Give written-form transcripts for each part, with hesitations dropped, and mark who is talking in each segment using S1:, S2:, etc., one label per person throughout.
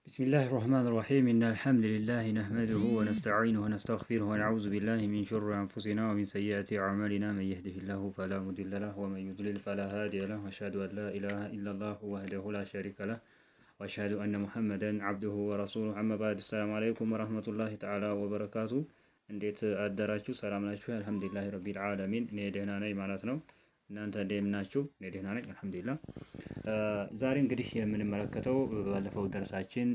S1: بسم الله الرحمن الرحيم إن الحمد لله نحمده ونستعينه ونستغفره ونعوذ بالله من شر أنفسنا ومن سيئات أعمالنا من يهده الله فلا مضل له ومن يضلل فلا هادي له وأشهد أن لا إله إلا الله وحده لا شريك له وأشهد أن محمدا عبده ورسوله أما بعد السلام عليكم ورحمة الله تعالى وبركاته። እንዴት አደራችሁ? ሰላም ናችሁ? الحمد لله رب العالمين እኔ ደህና ነኝ ማለት ነው። እናንተ እንዴት ናችሁ? እኔ ደህና ነኝ አልሐምዱሊላህ። ዛሬ እንግዲህ የምንመለከተው ባለፈው ደርሳችን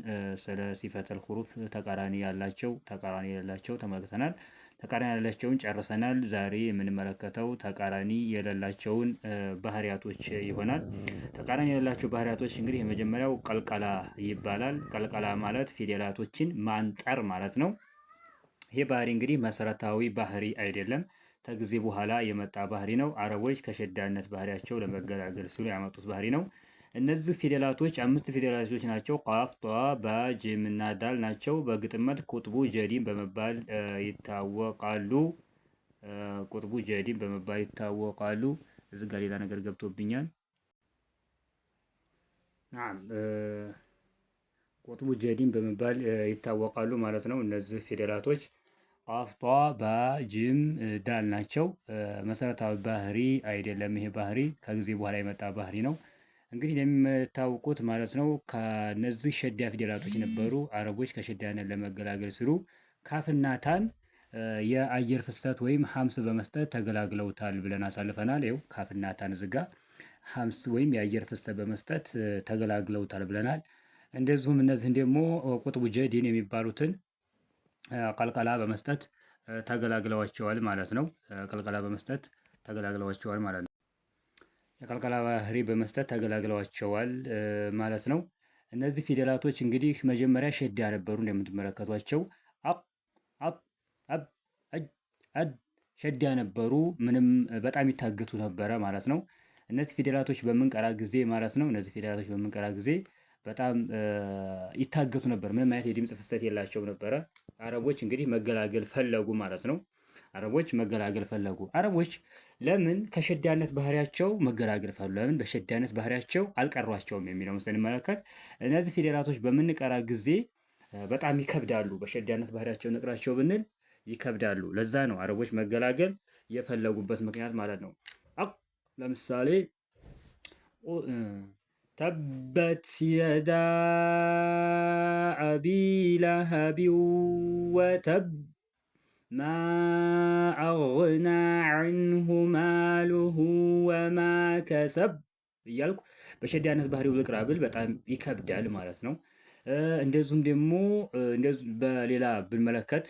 S1: ስለ صفة الحروف ተቃራኒ ያላቸው፣ ተቃራኒ የሌላቸው ተመልክተናል። ተቃራኒ ያላቸውን ጨርሰናል። ዛሬ የምንመለከተው ተቃራኒ የሌላቸውን ባህሪያቶች ይሆናል። ተቃራኒ የሌላቸው ባህሪያቶች እንግዲህ የመጀመሪያው ቀልቀላ ይባላል። ቀልቀላ ማለት ፊደላቶችን ማንጠር ማለት ነው። ይሄ ባህሪ እንግዲህ መሰረታዊ ባህሪ አይደለም። ከጊዜ በኋላ የመጣ ባህሪ ነው። አረቦች ከሸዳነት ባህሪያቸው ለመገላገል ሲሉ ያመጡት ባህሪ ነው። እነዚህ ፊደላቶች አምስት ፊደላቶች ናቸው። ቃፍ፣ ጧ፣ ባ፣ ጂም እና ዳል ናቸው። በግጥመት ቁጥቡ ጀዲን በመባል ይታወቃሉ። ቁጥቡ ጀዲን በመባል ይታወቃሉ። እዚህ ጋር ሌላ ነገር ገብቶብኛል። ናም፣ ቁጥቡ ጀዲን በመባል ይታወቃሉ ማለት ነው። እነዚህ ፊደላቶች ቃፍ፣ ጧ፣ ባ፣ ጂም፣ ዳል ናቸው። መሰረታዊ ባህሪ አይደለም። ይሄ ባህሪ ከጊዜ በኋላ የመጣ ባህሪ ነው። እንግዲህ እንደምታውቁት ማለት ነው ከነዚህ ሸዳ ፊደላቶች ነበሩ። አረቦች ከሸዳነት ለመገላገል ሲሉ ካፍና ታን የአየር ፍሰት ወይም ሀምስ በመስጠት ተገላግለውታል ብለን አሳልፈናል። ይኸው ካፍና ታን ዝጋ ሀምስ ወይም የአየር ፍሰት በመስጠት ተገላግለውታል ብለናል። እንደዚሁም እነዚህን ደግሞ ቁጥቡ ጀዲን የሚባሉትን ቀልቀላ በመስጠት ተገላግለዋቸዋል ማለት ነው። ቀልቀላ በመስጠት ተገላግለዋቸዋል ማለት ነው። የቀልቀላ ባህሪ በመስጠት ተገላግለዋቸዋል ማለት ነው። እነዚህ ፊደላቶች እንግዲህ መጀመሪያ ሸዳ ነበሩ። እንደምትመለከቷቸው አቅ፣ አጥ፣ አብ፣ አጅ፣ አድ ሸዳ ነበሩ። ምንም በጣም ይታገቱ ነበረ ማለት ነው። እነዚህ ፊደላቶች በምንቀራ ጊዜ ማለት ነው። እነዚህ ፊደላቶች በምንቀራ ጊዜ በጣም ይታገቱ ነበር። ምንም አይነት የድምፅ ፍሰት የላቸውም ነበረ። አረቦች እንግዲህ መገላገል ፈለጉ ማለት ነው። አረቦች መገላገል ፈለጉ። አረቦች ለምን ከሸዳነት ባህሪያቸው መገላገል ፈለጉ? ለምን በሸዳነት ባህሪያቸው አልቀሯቸውም የሚለውን ስንመለከት እነዚህ ፊደላቶች በምንቀራ ጊዜ በጣም ይከብዳሉ። በሸዳነት ባህሪያቸው ንቅራቸው ብንል ይከብዳሉ። ለዛ ነው አረቦች መገላገል የፈለጉበት ምክንያት ማለት ነው። ለምሳሌ تبت يدا أبي لهب وتب ما أغنى عنه ماله وما كسب እያልኩ በሸዳነት ባህሪው ልቅራ ብል በጣም ይከብዳል ማለት ነው። እንደዚሁም ደግሞ በሌላ ብንመለከት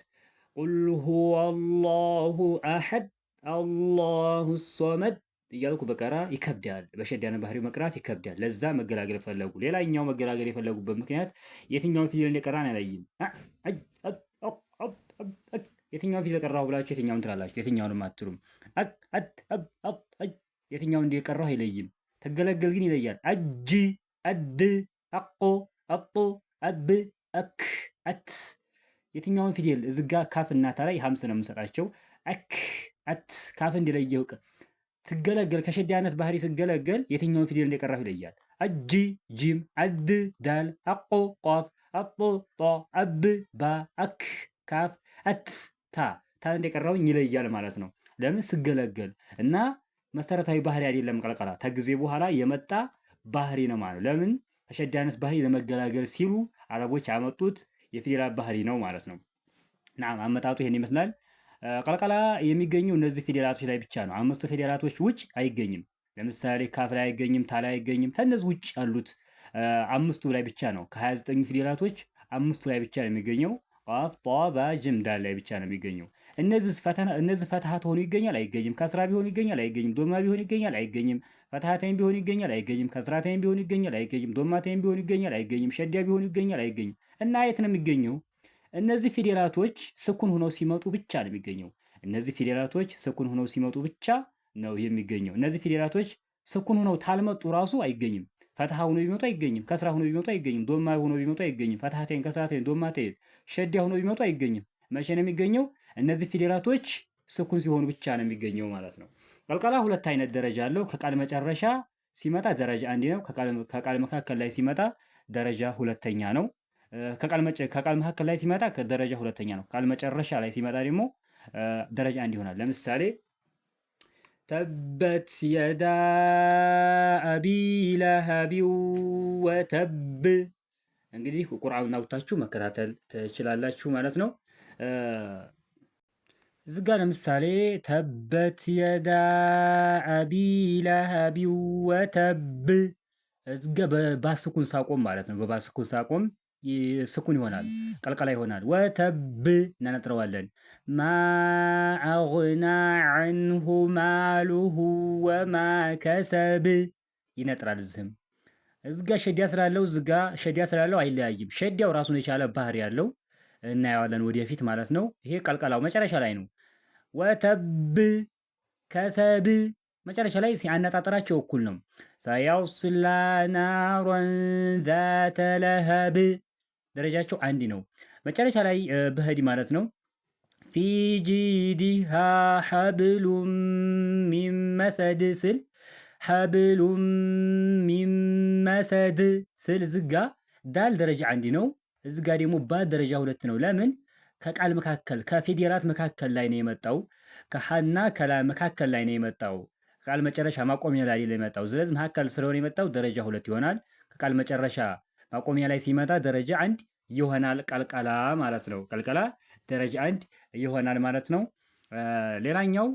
S1: قل هو الله أحد الله الصمد እያልኩ በቀራ ይከብዳል። በሸዳነ ባህሪው መቅራት ይከብዳል። ለዛ መገላገል ፈለጉ። ሌላኛው መገላገል የፈለጉበት ምክንያት የትኛውን ፊደል እንደቀራን አይለይም። የትኛውን ፊደል ቀራሁ ብላችሁ የትኛውን ትላላችሁ? የትኛውንም አትሉም። የትኛውን እንደቀራሁ አይለይም። ተገለገል ግን ይለያል። አጅ፣ አድ፣ አቆ፣ አጦ፣ አብ፣ አክ፣ አት የትኛውን ፊደል እዝጋ ካፍ እና ታ ላይ ሀምስ ነው የምንሰጣቸው። አክ፣ አት ካፍ እንደለየው ትገለገል ከሸዳነት ባህሪ ስገለገል የትኛውን ፊደል እንደቀራሁ ይለያል። አጅ ጂም፣ አድ ዳል፣ አቆ ቋፍ፣ አጦ ጦ፣ አብ ባ፣ አክ ካፍ፣ አት ታ ታ እንደቀራሁኝ ይለያል ማለት ነው። ለምን ስገለገል እና መሰረታዊ ባህሪ አይደለም። ቀልቀላ ከጊዜ በኋላ የመጣ ባህሪ ነው ማለት ነው። ለምን ከሸዳነት ባህሪ ለመገላገል ሲሉ አረቦች ያመጡት የፊደላት ባህሪ ነው ማለት ነው። ናም፣ አመጣጡ ይሄን ይመስላል። ቀልቀላ የሚገኘው እነዚህ ፊደላቶች ላይ ብቻ ነው። አምስቱ ፊደላቶች ውጭ አይገኝም። ለምሳሌ ካፍ ላይ አይገኝም፣ ታ ላይ አይገኝም። ከእነዚህ ውጭ ያሉት አምስቱ ላይ ብቻ ነው። ከ29ኙ ፊደላቶች አምስቱ ላይ ብቻ ነው የሚገኘው። ቃፍ፣ ጧ፣ ባ፣ ጅም፣ ዳል ላይ ብቻ ነው የሚገኘው። እነዚህ ፈትሃ ሆኖ ይገኛል አይገኝም። ከስራ ቢሆን ይገኛል አይገኝም። ዶማ ቢሆን ይገኛል አይገኝም። ፈትሃተይን ቢሆን ይገኛል አይገኝም። ከስራተይን ቢሆን ይገኛል አይገኝም። ዶማተይን ቢሆን ይገኛል አይገኝም። ሸዳ ቢሆን ይገኛል አይገኝም። እና የት ነው የሚገኘው? እነዚህ ፊደላቶች ስኩን ሆነው ሲመጡ ብቻ ነው የሚገኘው። እነዚህ ፊደላቶች ስኩን ሆነው ሲመጡ ብቻ ነው የሚገኘው። እነዚህ ፊደላቶች ስኩን ሆነው ታልመጡ ራሱ አይገኝም። ፈትሃ ሆኖ ቢመጡ አይገኝም። ከስራ ሆኖ ቢመጡ አይገኝም። ዶማ ሆኖ ቢመጡ አይገኝም። ፈትሃተይን፣ ከስራተይን፣ ዶማተይን፣ ሸዳ ሆኖ ቢመጡ አይገኝም። መቼ ነው የሚገኘው? እነዚህ ፊደላቶች ስኩን ሲሆኑ ብቻ ነው የሚገኘው ማለት ነው። ቀልቀላ ሁለት አይነት ደረጃ አለው። ከቃል መጨረሻ ሲመጣ ደረጃ አንድ ነው። ከቃል መካከል ላይ ሲመጣ ደረጃ ሁለተኛ ነው። ከቃል መካከል ላይ ሲመጣ ደረጃ ሁለተኛ ነው። ቃል መጨረሻ ላይ ሲመጣ ደግሞ ደረጃ አንድ ይሆናል። ለምሳሌ تبت يدا أبي لهب وتب። እንግዲህ ቁርአኑን አውጥታችሁ መከታተል ትችላላችሁ ማለት ነው። እዚህ ጋ ለምሳሌ تبت يدا أبي لهب وتب። እዚህ ጋ በባስኩን ሳቆም ማለት ነው። በባስኩን ሳቆም ስኩን ይሆናል፣ ቀልቀላ ይሆናል። وتب እናነጥረዋለን። ما أغنى عنه ماله وما كسب ይነጥራል። እዚህም እዚጋ ሸዲያ ስላለው እዚጋ ሸዲያ ስላለው አይለያይም። ሸዲያው ራሱን የቻለ ባህሪ ያለው እናየዋለን ወደፊት ማለት ነው። ይሄ ቀልቀላው መጨረሻ ላይ ነው። وتب كسب መጨረሻ ላይ ሲያነጣጠራቸው እኩል ነው። سيصلى نارا ذات لهب ደረጃቸው አንድ ነው። መጨረሻ ላይ በህዲ ማለት ነው። في جيدها حبل من مسد ስል حبل من مسد ስል ዝጋ ዳል ደረጃ አንድ ነው። እዚጋ ደግሞ ባ ደረጃ ሁለት ነው። ለምን? ከቃል መካከል ከፊደላት መካከል ላይ ነው የመጣው። ከሀና ከላ መካከል ላይ ነው የመጣው። ቃል መጨረሻ ማቆሚያ ላይ የመጣው። ስለዚህ መካከል ስለሆነ የመጣው ደረጃ ሁለት ይሆናል። ከቃል መጨረሻ ማቆሚያ ላይ ሲመጣ ደረጃ አንድ ይሆናል። ቀልቀላ ማለት ነው። ቀልቀላ ደረጃ አንድ ይሆናል ማለት ነው። ሌላኛው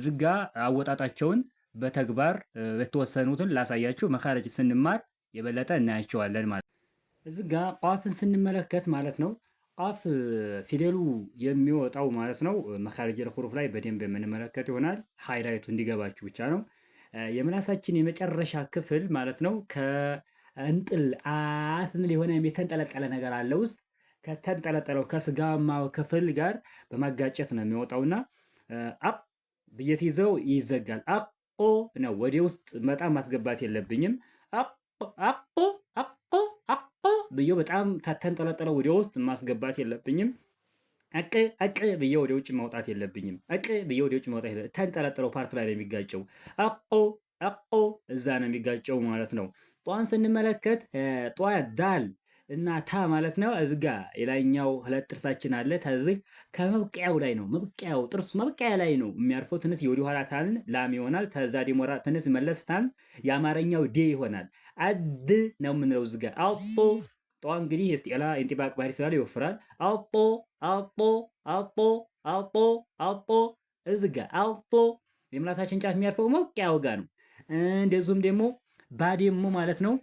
S1: ዝጋ አወጣጣቸውን በተግባር የተወሰኑትን ላሳያችሁ። መኻረጅ ስንማር የበለጠ እናያቸዋለን ማለት ነው። እዚህ ጋ ቋፍን ስንመለከት ማለት ነው ቃፍ ፊደሉ የሚወጣው ማለት ነው መኻሪጀል ሑሩፍ ላይ በደንብ የምንመለከት ይሆናል። highlight ኡ እንዲገባችሁ ብቻ ነው። የምላሳችን የመጨረሻ ክፍል ማለት ነው ከእንጥል አትንል የሆነ የተንጠለጠለ ነገር አለ ውስጥ ከተንጠለጠለው ከስጋማው ክፍል ጋር በማጋጨት ነው የሚወጣውና አቅ ብዬ ሲይዘው ይዘጋል። አቆ ነው ወደ ውስጥ በጣም ማስገባት የለብኝም። አቅ አቅ አቅ አቅ ብዬ በጣም ተንጠለጠለው ወደ ውስጥ ማስገባት የለብኝም። አቅ አቅ ብዬ ወደ ውጭ ማውጣት የለብኝም። አቅ ብዬ ወደ ውጭ ማውጣት የለብኝም። ተንጠለጠለው part ላይ ነው የሚጋጨው። አቆ አቆ እዛ ነው የሚጋጨው ማለት ነው። ጧን ስንመለከት ጧ ዳል እና ታ ማለት ነው። እዚህ ጋ የላይኛው ሁለት ጥርሳችን አለ። ተዚህ ከመብቀያው ላይ ነው መብቀያው ጥርሱ መብቀያ ላይ ነው የሚያርፈው። ትንሽ የወደ ኋላ ታልን ላም ይሆናል። ተዛ ደግሞ ትንሽ መለስ ታልን የአማርኛው ዴ ይሆናል። አድ ነው የምንለው እዚህ ጋ አጦ ጧ እንግዲህ የስቲዕላ ኢንጢባቅ ባህሪ ስላለ ይወፍራል። አጦ አጦ አጦ አጦ አጦ እዚህ ጋ አጦ የምላሳችን ጫፍ የሚያርፈው መብቀያው ጋ ነው። እንደዚሁም ደግሞ ባዴሞ ማለት ነው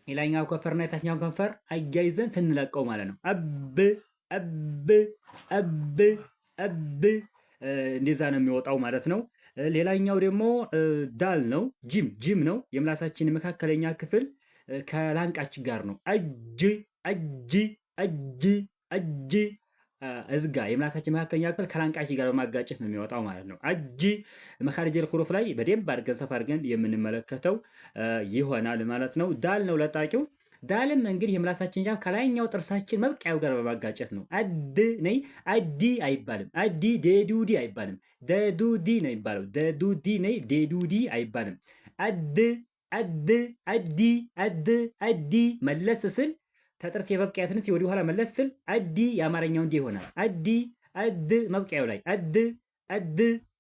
S1: የላይኛው ከንፈርና የታችኛው ከንፈር አያይዘን ስንለቀው ማለት ነው። አብ አብ አብ አብ እንደዛ ነው የሚወጣው ማለት ነው። ሌላኛው ደግሞ ዳል ነው። ጂም ጂም ነው። የምላሳችን መካከለኛ ክፍል ከላንቃችን ጋር ነው። አጅ አጅ አጅ አጅ እዝጋ የምላሳችን መካከለኛ ክፍል ከላንቃችን ጋር በማጋጨት ነው የሚወጣው ማለት ነው። አጅ መኻሪጀል ሑሩፍ ላይ በደንብ አድርገን ሰፋ አድርገን የምንመለከተው ይሆናል ማለት ነው። ዳል ነው ለጣቂው። ዳልም እንግዲህ የምላሳችን ጫፍ ከላይኛው ጥርሳችን መብቂያው ጋር በማጋጨት ነው። አድ ነይ አዲ አይባልም። አዲ ዴዱዲ አይባልም። ደዱዲ ነው የሚባለው። ደዱዲ ነይ ዴዱዲ አይባልም። አድ አድ አዲ አድ አዲ መለስ ስል ተጥርስ የመብቂያ ትንሽ ወደ ኋላ መለስ ስል አዲ የአማርኛው እንዲህ ይሆናል። አዲ አድ መብቂያው ላይ አድ አድ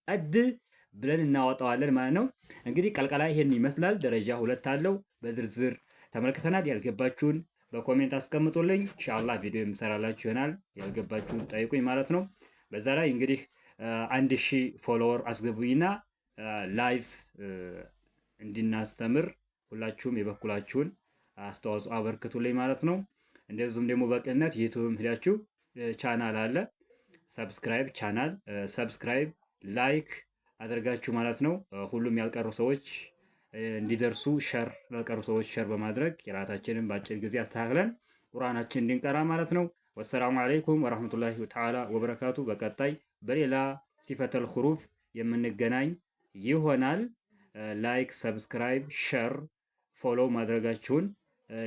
S1: አድ ብለን እናወጣዋለን ማለት ነው። እንግዲህ ቀልቀላ ይሄን ይመስላል። ደረጃ ሁለት አለው። በዝርዝር ተመልክተናል። ያልገባችሁን በ comment አስቀምጡልኝ። ኢንሻአላህ ቪዲዮ የምሰራላችሁ ይሆናል። ያልገባችሁን ጠይቁኝ ማለት ነው። በዛ ላይ እንግዲህ 1000 follower አስገቡኝና live እንድናስተምር ሁላችሁም የበኩላችሁን አስተዋጽኦ አበርክቱልኝ ማለት ነው። እንደዚሁም ደግሞ በቅንነት ዩቲዩብም ሄዳችሁ ቻናል አለ subscribe channel subscribe like አድርጋችሁ ማለት ነው። ሁሉም ያልቀሩ ሰዎች እንዲደርሱ share ለቀሩ ሰዎች share በማድረግ ቂራአታችንን በአጭር ጊዜ አስተካክለን ቁርአናችን እንድንቀራ ማለት ነው። والسلام عليكم ورحمة الله تعالى وبركاته። በቀጣይ በሌላ صفة الحروف የምንገናኝ ይሆናል። like፣ subscribe፣ share፣ follow ማድረጋችሁን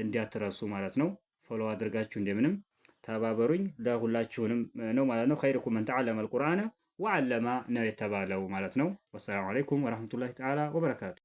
S1: እንዳትረሱ ማለት ነው። follow አድርጋችሁ እንደምንም ተባበሩኝ። ለሁላችሁንም ነው ማለት ነው። خيركم من تعلم القرآن وعلمه ነው የተባለው ማለት ነው። والسلام عليكم ورحمة الله تعالى وبركاته።